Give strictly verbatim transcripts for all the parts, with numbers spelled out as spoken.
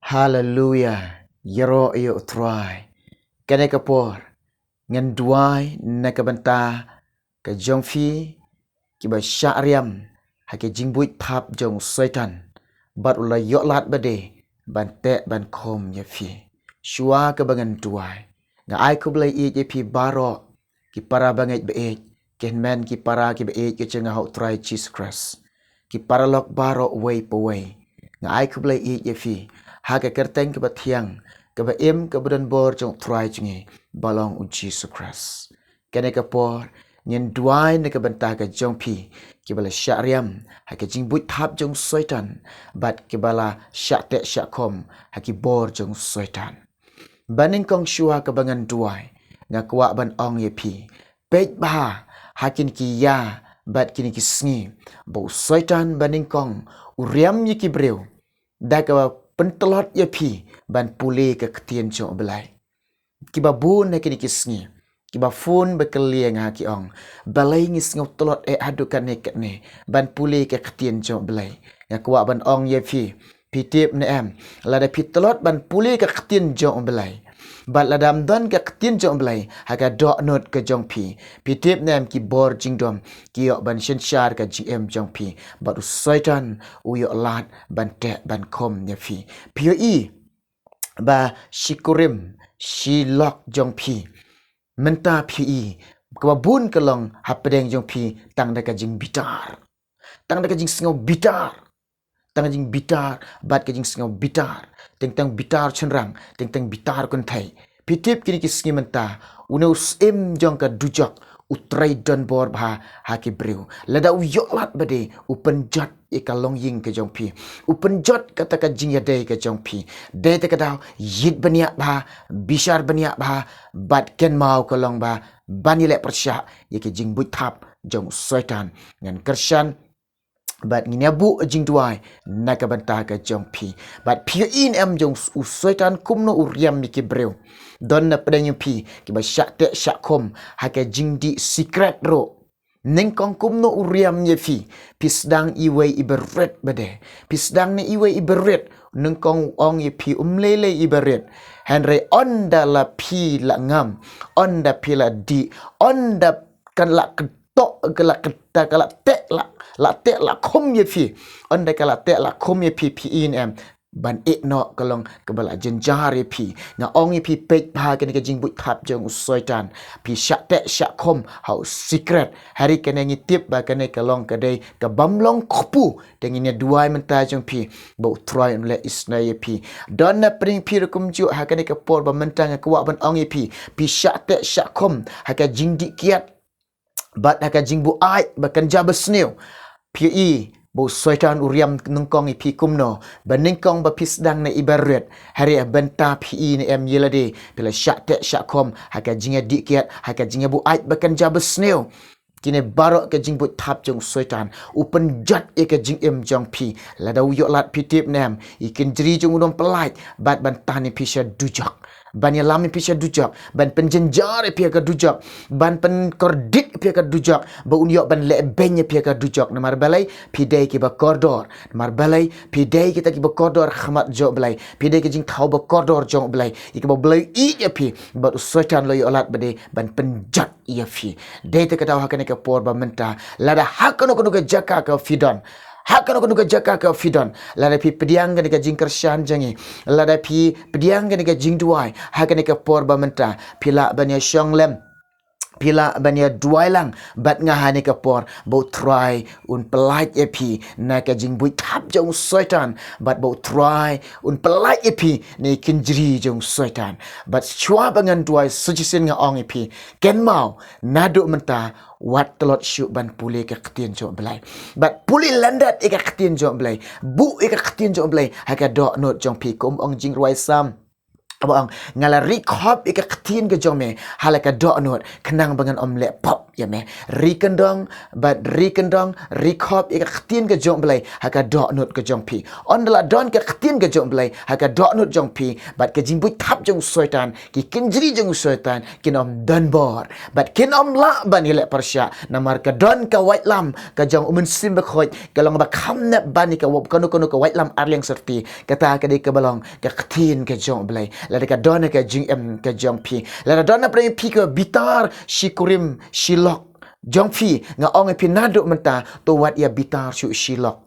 Haleluya. Ïaroh ïa u Trai. Kane ka por ngan duwai na ka bynta ka jong phi kiba shah riam ha ki jingbuit thap jong u Soitan bad u la ïoh lad bad de ban teh ban khum ïa phi. Shuwa kaba ngan duwai, nga ai khublei ïeit ïa phi baroh ki para bangeit ba ïeit, ki hynmen ki para kiba ïeit ki jong nga ha u Trai Jisu Khrist. Ki paralok baroh uwei pa uwei, nga ai khublei ïeit ïa phi ha ka kyrteng kaba thiang, kaba im, kaba don bor jong u Trai jong ngi ba long u Jisu Khrist. Kane ka por ngin duwai na ka bynta ka jong phi kiba la shah riam ha ka jingbuit thap jong u Soitan bad kiba la shah teh shah khum ha ki bor jong u Soitan. Ba nyngkong shuwa kaba ngan duwai, nga kwah ban ong ïa phi, peit bha ha kine ki ïa bad kine ki sngi ba u Soitan ba nyngkong u riam ïa ki briew da kaba pyntlot ïa phi ban pule ka ktien jong u Blei. Kiba bun ha kine ki sngi kiba phone ba kylli ïa nga ki ong, balei ngi sngew tlot eh haduh kane kane ban pule ka ktien jong u Blei. Nga kwah ban ong ïa phi, phi tip ne em, lada phi tlot ban pule ka ktien jong u Blei bad lada ym don ka ktien jong u Blei ha ka dohnud ka jong phi, phi tip ne em, ki bor jingdum ki ïoh ban synshar ka jingim jong phi bad u Soitan u ïoh lad ban teh ban khum ïa phi. Phi ïohi ba shi kurim shi lok jong phi mynta phi i, kaba bun ka long hapdeng jong phi tang da ka jingbitar, tang da ka jingsngew bitar, tang ka jingbitar bad ka jingsngew bitar, teng teng bitar shynrang, teng teng bitar kynthei. Phi tip kine ki sngi mynta une u syiem jong ka dujok u trei don bor bha ha ki briew. Lada u ïoh lad bad de u pynjot ïa ka longïing ka jong phi, u pynjot kata ka jingïadei ka jong phi. Dei te ka daw ïit bniah bha, bishar bniah bha bad kynmaw ka long ba ban ïaleh pyrshah ïa ka jingbuit thap jong u Soitan. Ngan kyrshan bad ngin ïa buh jingduwai na ka bynta ka jong phi. Bad phi ïohi ne em jong u Soitan kumno u riam ïa ki briew. Don na pdeng jong phi kiba shah teh shah khum ha ka jingdih sikret ruh. Nyngkong kumno u riam ïa phi, phi sdang iwei i barit bad de, phi sdang ne iwei i barit, nyngkong u ong ïa phi um lei lei i barit. Hynrei ynda la phi la ngam, ynda phi la dih, ynda kan la ketok, ka la keta, ka la teh, la, la teh la khum ïa phi, ynda ka la teh la khum ïa phi, phi i ne em, ban ïeh noh ka long kaba la jynjar ïa phi. Nga ong ïa phi, peit bha kane ka jingbuit thap jong u Soitan. Phi shah teh shah khum ha u sikret. Hynrei kane ngi tip ba kane ka long ka dei ka bym long kpu. Te ngin ïa duwai mynta jong phi ba u Trai un leh isynei ïa phi. Don na pdeng phi ruh kumjuh ha kane ka por ba mynta nga kwah ban ong ïa phi, phi shah teh shah khum ha ka jingdih kiad bad ha ka jingbuaid ba kynja ba sniew. Phi ïohi ba u Soitan u riam nyngkong ïa phi kumno, ba nyngkong ba phi sdang ne i barit. Hynrei mynta phi i ne em ïa lade phi la shah teh shah khum ha ka jingïadih kiad, ha ka jingïabuaid ba kynja ba sniew. Kine baroh ka jingbuit thap jong u Soitan u pynjot ïa ka jingim jong phi. Lada u ïoh lad phi tip ne em, i kynjri jong u dang pyllait bad ban tan ïa phi sha dujok, ban ïalam ïa phi sha dujok, ban pynjynjar ïa phi ha ka dujok, ban pynkordit ïa phi ha ka dujok, ba un ïoh ban leh beiñ ïa phi ha ka dujok. Namar balei? Phi dei kiba kordor. Namar balei? Phi dei kita kiba kordor ha khmat jong u Blei. Phi dei ki jingthaw ba kordor jong u Blei, ïa kiba u Blei u ïeit ïa phi. Bad u Soitan u la ïoh lad bad de ban pynjot ïa phi. Dei te ka daw ha kane ka por ba mynta, lada ha kano kano ka jaka ka phi don, ha kano kano ka jaka ka phi don, lada phi pdiang kane ka jingkyrshan jong ngi, lada phi pdiang kane ka jingduwai ha kane ka por ba mynta, phi lah ban ïa shong lem, phi lah ban ïa duwai lang bad nga ha kane ka por, ba u Trai un pyllait ïa phi na ka jingbuit thap jong u Soitan, bad ba u Trai un pyllait ïa phi na i kynjri jong u Soitan. Bad shuwa ba ngan duwai sa shisien nga ong ïa phi, kynmaw, naduh mynta wat tlot shuh ban pule ka ktien jong u Blei. Bad pule lyndet ïa ka ktien jong u Blei. Buh ïa ka ktien jong u Blei ha ka dohnud jong phi, kum ong jingrwai Salm. Kaba ong, nga la ri khop ïa ka ktien ka jong me ha la ka dohnud, khnang ba ngan ym leh pop ïa me. Ri kyndong bad ri kyndong, ri khop ïa ka ktien ka jong Blei ha ka dohnud ka jong phi. Ynda la don ka ktien ka jong Blei ha ka dohnud jong phi, bad ka jingbuit thap jong Soitan, ki kynjri jong Soitan kin ym don bor bad kin ym lah ban ïaleh pyrshah. Namar ka don ka waitlam ka jong U Mynsiem Bakhuid, ka long ba kham nep ban ïa ka wa-, kano kano ka waitlam arliang syrti. Kata ka dei kaba long ka ktien ka jong Blei. Lada ka don ha ka jingim ka jong phi, lada don ha pdeng phi ka bitar shi kurim shi lok jong phi, nga ong ïa phi naduh mynta, to wat ïa bitar shuh shi lok.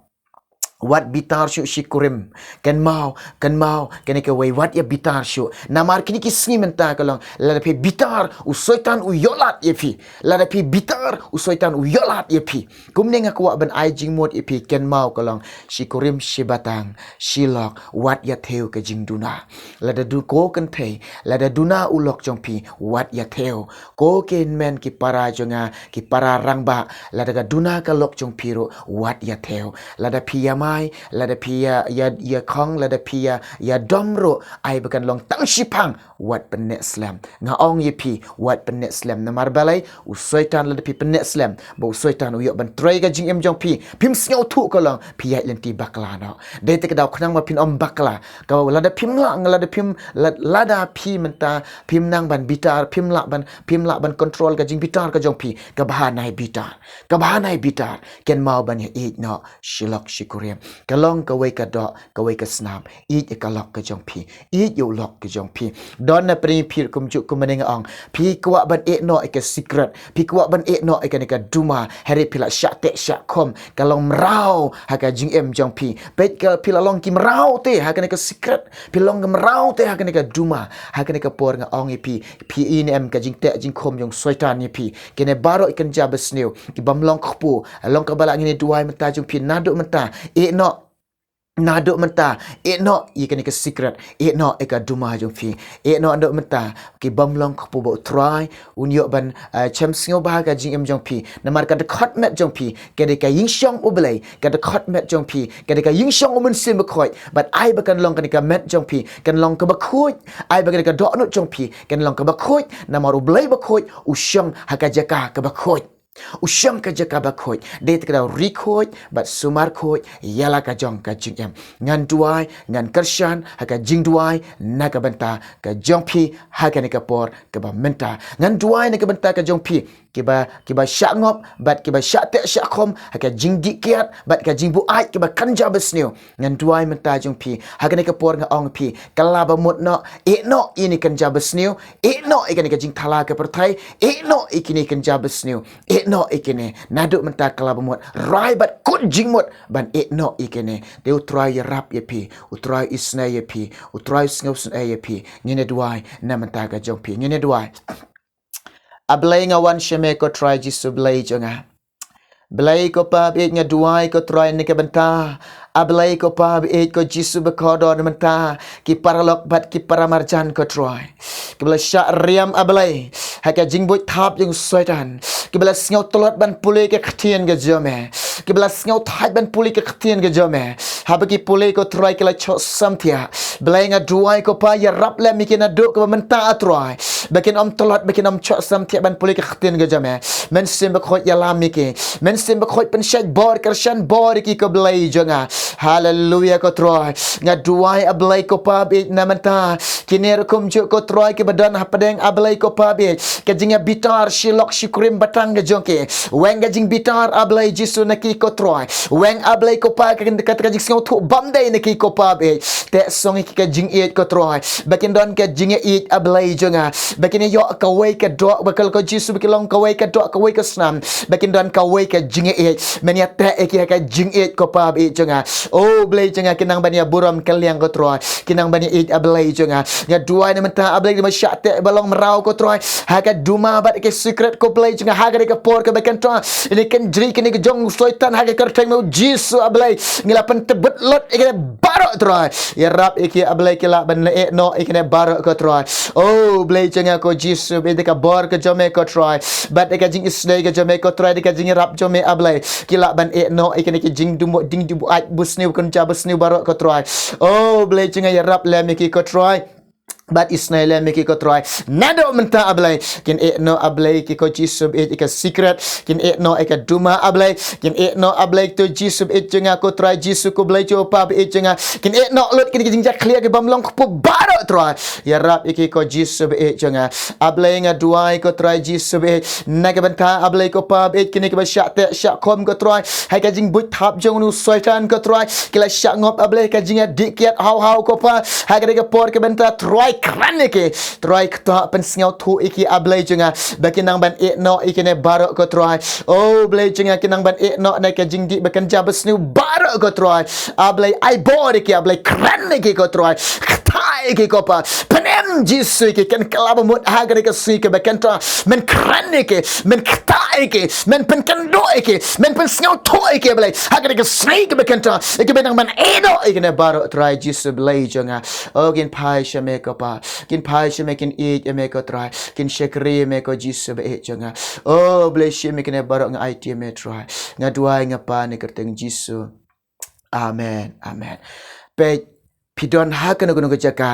Wat bitar shuh shi kurim. Kynmaw, kynmaw, kane kawei, wat ïa bitar shuh. Namar kine ki sngi mynta ka long, lada phi bitar, u Soitan u ïoh lad ïa phi. Lada phi bitar, u Soitan u ïoh lad ïa phi. Kumne nga kwah ban ai jingmut ïa phi, kynmaw ka long, shi kurim shi batang, shi lok, wat ïa thew ka jingduna. Lada du ko kynthei, lada duna u lok jong phi, wat ïa thew. Ko ki hynmen ki para jong nga, ki para rangbah, lada ka duna ka lok jong phi ruh, wat ïa thew. Lada phi ïa mai, lada phi ïa, ïa, ïa khong, lada phi ïa, ïa dom ruh, ai ba kan long tang shiphang, wat pynneh slem. Nga ong ïa phi, wat pynneh slem. Namar balei, u Soitan lada phi pynneh slem, ba u Soitan u ïoh ban trei ka jingim jong phi, phim sngewthuh ka long, phi ïaid lynti bakla noh. Dei te ka daw khnang ba phin ym bakla. Ka lada phim lah, lada phim, la-, lada phi mynta, phim nang ban bitar, phim lah ban, phim lah ban control ka jingbitar ka jong phi, ka bha nai bitar. Ka bha nai bitar, kynmaw ban ïa ïeit noh, shi lok shi kurim. Ka long kawei ka doh, kawei ka snam. Ïeit ïa ka lok ka jong phi. Ïeit ïa u lok ka jong phi. Don na pdeng phi kumjuh kumne nga ong. Phi kwah ban ïeh noh ïa ka secret. Phi kwah ban ïeh noh ïa kane ka duma. Hynrei phi la shah teh shah khum. Ka long mraw ha ka jingim jong phi. Peit ka phi la long ki mraw te ha kane ka secret. Phi long ki mraw te ha kane ka duma. Ha kane ka por nga ong ïa phi. Phi i ne em ka jingteh jingkhum jong Soitan ïa phi. Kine baroh i kynja basniew. Ki bym long kpu. Long kaba lah ngin ïa duwai mynta jong phi naduh mynta. Ïeh noh. Naduh mynta, ïeh noh ïa kane ka secret, ïeh noh ïa ka duma jong phi, ïeh noh naduh mynta, ki bym long kpu ba u Trai un ïoh ban, eh, shem sngewbha ka jingim jong phi, namar ka dkhot met jong phi, ka dei ka ïingshong U Blei, ka dkhot met jong phi, ka dei ka ïingshong U Mynsiem Bakhuid, bad ai ba kan long kane ka met jong phi, kan long kaba khuid, ai ba kane ka dohnud jong phi, kan long kaba khuid, namar U Blei bakhuid, u shong ha ka jaka kaba khuid. U shong ka jaka bakhuid, dei te ka daw ri khuid, bad sumar khuid, ïa la ka jong ka jingim. Ngan duwai, ngan kyrshan, ha ka jingduwai, na ka bynta, ka jong phi, ha kane ka por, kaba mynta. Ngan duwai, na ka bynta, ka jong phi, kiba, kiba shah ngop, bad kiba shah teh shah khum, ha ka jingdih kiad, bad ka jingbuaid, kiba kynja basniew. Ngan duwai mynta jong phi, ha kane ka por nga ong phi, kylla ba mut noh, ïeh noh ïa kine kynja basniew, ïeh noh ïa kane ka jingthala ka pyrthei, ïeh noh ïa kine kynja basniew, ïeh noh ïa kine, naduh mynta kylla ba mut, rai bad kut jingmut, ban ïeh noh ïa kine, te u Trai ïarap ïa phi, u Trai isynei ïa phi, u Trai sngewsynei ïa phi, ngin ïa duwai, na mynta ka jong phi, ngin ïa duwai. A Blei nga wan sha me ko Trai Jisu Blei jong nga. Blei ko Pa baieit nga duwai ko Trai na ka bynta. A Blei ko Pa baieit ko Jisu ba kordor na mynta. Ki paralok bad ki paramarjan ko Trai. Kiba la shah riam a Blei. Ha ka jingbuit thap jong Soitan. Kiba la sngew tlot ban pule ka ktien ka jong me. Kiba la sngew thait ban pule ka ktien ka jong me. Haba ki pule ko Trai ki la choh samthiah. Blei nga duwai ko Pa ïarap lem ïa ki naduh kaba mynta a Trai. Ba kin ym tlot, ba kin ym choh samthiah ban pule ka ktien ka jong me. Mynsiem Bakhuid ïalam ïa ki. Mynsiem Bakhuid pynshait bor, kyrshan bor ïa ki ko Blei jong nga. Haleluia ko Trai. Nga duwai a Blei ko Pa baieit na mynta. Kine ruh kumjuh ko Trai kiba don hapdeng a Blei ko Pa baieit. Ka jingbitar shi lok shi kurim batang ka jong ki. Weng ka jingbitar a Blei Jisu na ki ko Trai. Weng a Blei ko Pa ka, ka, ka jingsngewthuh bym dei na ki ko Pa baieit. Teh song ïa ki ka jingïeit ko Trai. Ba kin don ka jingïeit a Blei jong nga. Ba kin ïoh kawei ka doh ba ka la ko Jisu ba kin long kawei ka doh kawei ka snam. Ba kin don kawei ka jingïeit. Men ïa teh ïa ki ha ka jingïeit ko Pa baieit jong nga. O Blei jong nga kin nang ban ïa burom ka liang ko Trai. Kin nang ban ïa ïeit a Blei jong nga. Nga duwai na mynta a Blei ba shah teh ba long mraw ko Trai. Ha ka duma bad ka secret ko Blei jong nga ha ka dei ka por kaba kynta. Ine kynjri kine ka jong Soitan ha ka kyrteng u Jisu a Blei. Ngi la pyntbit lut ïa kine baroh Trai. Ïarap ïa ki a Blei ki lah ban leh noh ïa kine baroh ko Trai. O Blei jong nga ko Jisu bad ka bor ka jong me ko Trai. Bad ka jingisynei ka jong me ko Trai, ka jingïarap jong me a Blei. Ki lah ban ïeh noh ïa kine ki jingdum, jingdum ai basniew kynja basniew baroh ko Trai. O Blei jong nga ïarap lem ïa ki ko Trai. Bad isynei lem ïa ki ko Trai. Naduh mynta A Blei. Kin ïeh noh A Blei ki ko Jisu baieit ïa ka secret. Kin ïeh noh ïa ka duma A Blei. Kin ïeh noh A Blei to Jisu baieit jong nga ko Trai Jisu ko Blei Jehobah baieit jong nga. Kin ïeh noh lut kine ki jingjakhlia ki bym long kpu baroh Trai. Ïarap ïa ki ko Jisu baieit jong nga. A Blei nga duwai ko Trai Jisu baieit. Na ka bynta A Blei ko Pa baieit kine kiba shah teh shah khum ko Trai. Ha ka jingbuit thap jong u Soitan ko Trai. Ki la shah ngop A Blei ka jingïadih kiad haw haw ko Pa. Ha kane ka por ka bynta Trai kren ïa ki. Trai kata pynsngewthuh ïa ki A Blei jong nga. Ba kin nang ban ïeh noh ïa kine baroh ko Trai. O Blei jong nga kin nang ban ïeh noh na ka jingdih ba kynja ba sniew baroh ko Trai. A Blei ai bor ïa ki A Blei kren ïa ki ko Trai. Kata ïa ki ko Pa. Pynim Jisu ïa ki kin kylla ba mut ha kane ka sngi kaba kynta. Men kren ïa ki. Men kata ïa ki. Men pynkynduh ïa ki. Men pynsngewthuh ïa ki A Blei. Ha kane ka sngi kaba kynta. Ïa ki ba nang ban ïeh noh ïa kine baroh Trai Jisu Blei jong nga. O kin phai sha me ko Pa. Kin phai sha me kin ïeit ïa me ko Trai. Kin shakri ïa me ko Jisu baieit jong nga. O Blei shim ïa kine baroh nga aiti ïa me Trai. Nga duwai nga pan ha ka kyrteng Jisu. Amen. Amen. Peit phi don ha kano kano ka jaka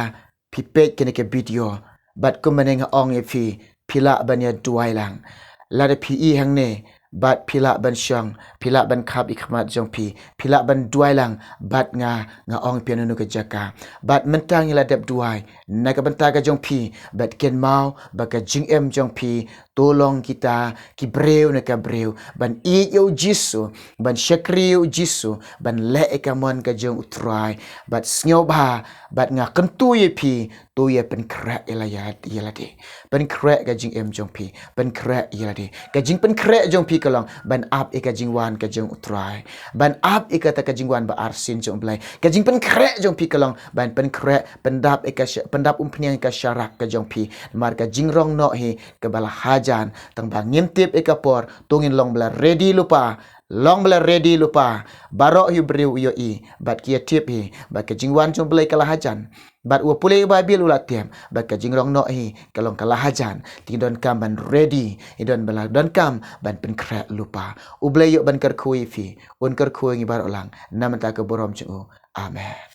phi peit kane ka video. Bad kumne nga ong ïa phi phi lah ban ïa duwai lang. Lada phi i hangne bad phi lah ban shong, phi lah ban khap ïa ka khmat jong phi, phi lah ban duwai lang bad nga, nga ong phi ha kano kano ka jaka. Bad mynta ngi la dep duwai na ka bynta ka jong phi bad kynmaw ba ka jingim jong phi to long kita ki briew na ka briew ban ïeit ïa u Jisu, ban shakri ïa u Jisu, ban leh ïa ka mon ka jong u Trai. Bad sngewbha bad nga kyntu ïa phi to ïa pynkhreh ïa la ïa ïa lade. Pynkhreh ka jingim jong phi. Pynkhreh ïa lade. Ka jingpynkhreh jong phi ka long ban ap ïa ka jingwan ka jong u Trai. Ban ap ïa kata ka jingwan ba arsien jong u Blei. Ka jingpynkhreh jong phi ka long ban pynkhreh pyndap ïa ka sha- pyndap umphniang ïa ka sharak ka jong phi. Namar ka jingrong noh hi kaba la hajan. Tang ba ngim tip ïa ka por to ngin long ba la ready lypa. Long ba la ready lypa. Baroh hi u briew u ïohi bad ki ïa tip hi bad ka jingwan jong u Blei ka la hajan. Bad u pule ïa ka Baibl u la tip bad ka jingrong noh hi ka long ka la hajan. Te ngi donkam ban ready, ngi don ba la donkam ban pynkhreh lypa. U Blei ïoh ban kyrkhu ïa phi, un kyrkhu ïa ngi baroh lang na ka bynta ka burom jong u. Amen.